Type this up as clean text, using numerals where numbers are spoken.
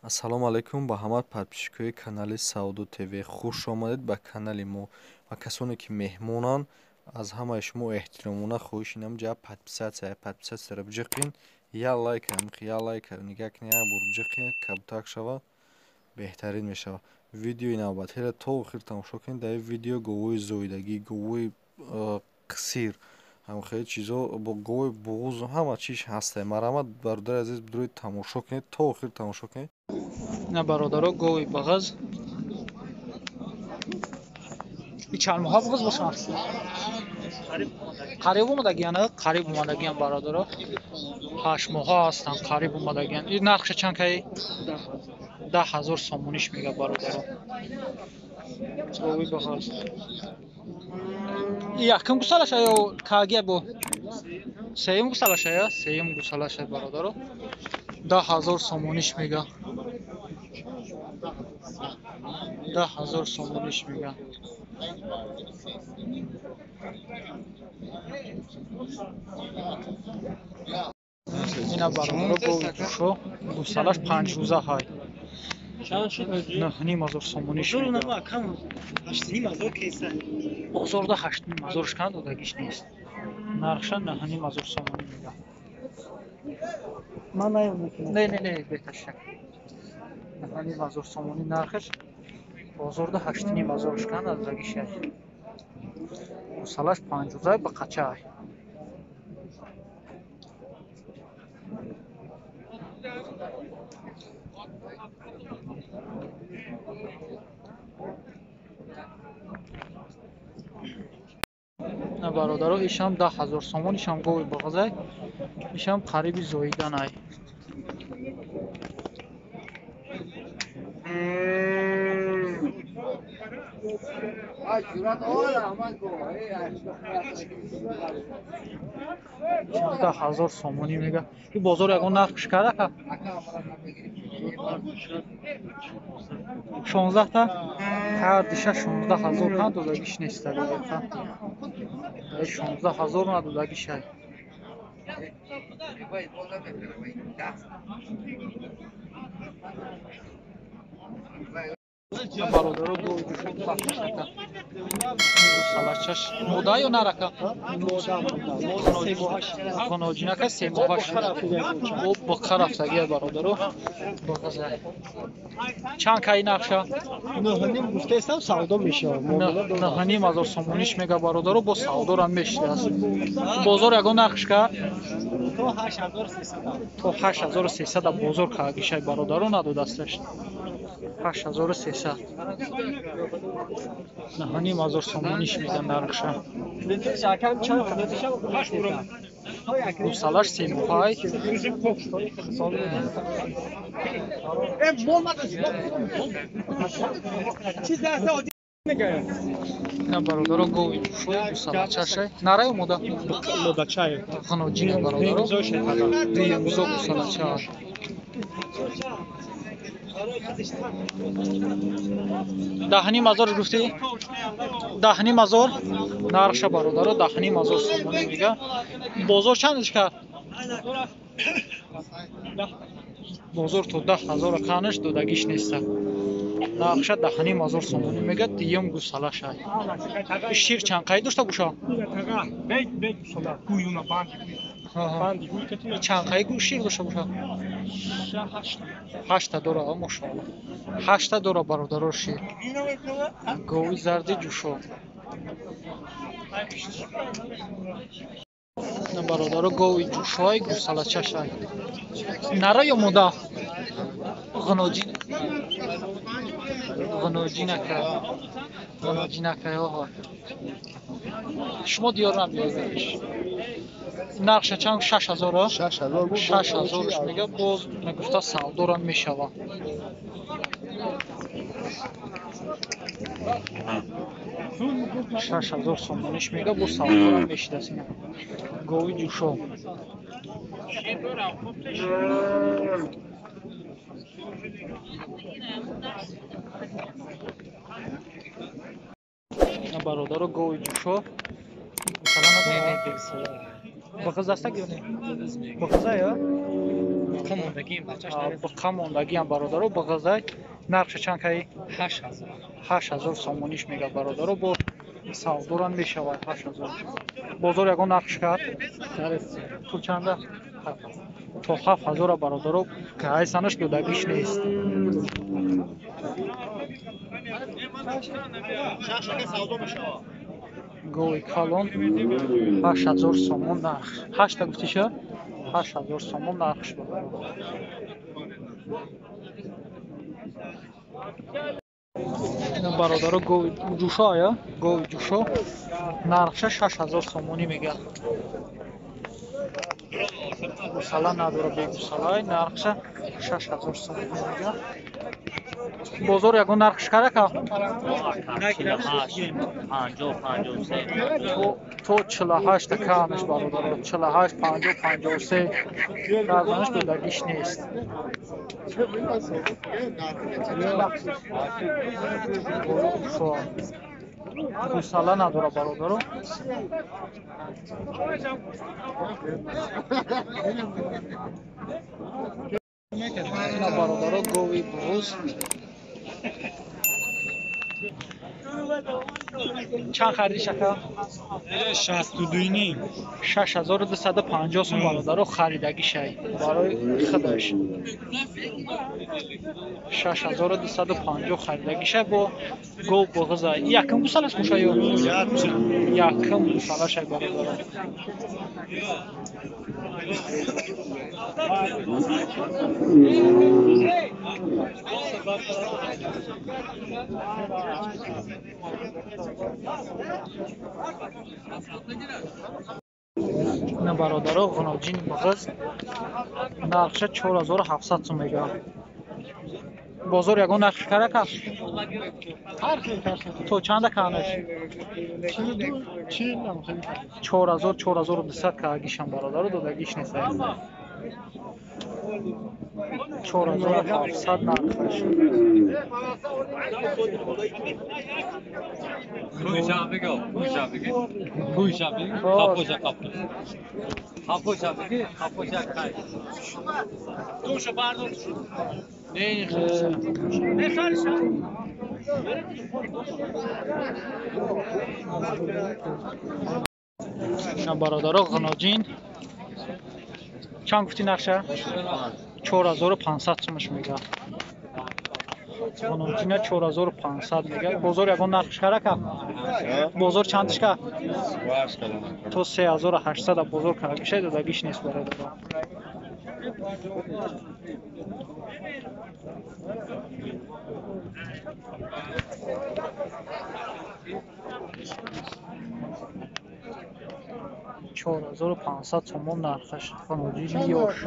Ассалому алайкум ба ҳама подписчикои канали Савдо ТВ. Хуш омадед ба канали мо ва касоне ки меҳмонанд, аз ҳамаи шумо эҳтиромона хоҳиш инам ҷа подписатсияро биҷиқин, я лайк, я лайк нигаҳ кунед, як бор биҷиқин, кабутак шава, беҳтарин мешава. Видеои навбатиро то охир тамошо кунед. Дар ин видео говои зоидагӣ, говои қисир, ҳам хеле чизо бо говои буғуз ҳама чиз ҳаста. Марҳамат, бародари азиз, бидуред тамошо кунед, то охир тамошо кунед. На бародаро, гови бағаз. И чанд моҳа буғуз бошанд? Қариб омадагиян, қариб омадагиян бародаро. 8 моҳа ҳастанд, қариб омадагиян. И нархша чанд кай? 10,000 сомониш мега бародаро. Гови бағаз. Якум гусалаша ё кагия бо? Сеюм гусалаша я? Сеюм гусалаша бародаро. 10,000 сомониш мега. 10,000 сомониш мега. Ина бародаро гови ҷӯшо, гусалаш 5 рӯза ҳай. 9,500 сомониш мега. Бозорда 8,500 кан додагиш нест. Нархша 9,500 сомонӣ мега. Не, не, не, беташак. 9,500 сомонӣ нархаш. Бозорда 8,500 кан додагиш ай. Гусалаш 5 рӯза ба қача ай. На бародаро, ишам 10,000 сомон, ишам гови бағазай, ишам қариби зоиданай. Ишам 10,000 сомонӣ мега. И бозор ягон нарх кушкара ка? 16 та? Ҳар диша 16,000 кан додагиш нест. 16,000 надодагиш ай. Бародаро, гови ҷӯшо пахшака. Гусалачаш мода ё нарака? Ғуноҷинака се моҳаш. Бо боқа рафтагия бародаро. Чанд кай нархша? 9,5 гуфтаистам, савдо мешавад. 9,500 сомониш мега бародаро, бо савдорам мешидааст. Бозор ягон нархш ка? То 8300. То 8300 бозор кагишай бародаро надодасташ. 8300. 9,500 сомониш мега нархша. Гусалаш се моҳай. На бародаро, гови ҷӯшои гусалачашай. Нарай омода? Модачай. Ғуноҷина бародаро. Дуюмзо гусалача. 10,500 гуфтӣ? 10,500 нархша бародаро, 10,500 сомонӣ мега. Бозор чандаш кард? Бозор то 10,000 канаш додагиш неста. Нархша 10,500 сомонӣ мега, дуюм гусалашай. Шир чанд қай дошта боша? Чанд қай шир дошта боша? 8 дора, мошоалло. 8 дора бародаро шир. Гови зарди ҷӯшо. На бародаро, гови ҷӯшои гусалачашай. Нара ё мода? Ғуноҷин. Ғуноҷинака. Ғуноҷинака оҳо. Шумо диёр набиёед. Нархша чанд? 6,000? 6,000 мега, боз мегуфта савдорам мешава. 6,000 сомониш мега, боз савдорам мешидааст. Гови ҷӯшо. Бародаро, гови ҷӯшо. Бағаз астак ё не? Бағаза ё? Буққа мондагиам бародаро, буғизай. Нархша чанд каи? 8000. 8000 сомониш мега бародаро, бо савдоран мешавад 8000. Бозор ягон нархш кард? Пул чанда? То 7000 бародаро, кайсанаш додагиш нест. Гови калон 8000 сомон нарх. 8 гуфтиша? 8000 сомон нархш бародаро. Бародаро, гови ҷӯшо ая? Гови ҷӯшо нархша 6000 сомонӣ мега. Гусала надора, бегусалай, нархша 6000 сомонӣ мега. Бозор ягон нархш карака? То 48 таканаш бародаро, 48, 50, 53 карданаш додагиш нест. Гусала надора бародаро. Ина бародаро, гови буғуз. Чанд харидиш ака? 62.5. 6250 сом бародаро харидагишай барои худаш. 6250 харидагишай бо гов буғузай. Якум гусалаш боша ё? Якум гусалашай бародаро. Ина бародаро, ғуноҷини буғиз нархша 4700 сом мега. Бозор ягон нарх карака? То чанда канаш? 4000, 4200 каагишам бародаро, додагиш нест. 4700 нархаш. Бародаро, ғуноҷин чанд гуфти нархша? 4500 сомаш мега. Ғуноҷина 4500 мега. Бозор ягон нархш карака? Бозор чандишка? То 3800 бозор карагишай, додагиш нест бародаро. 4500 сомон нархаш ғуноҷини ёш.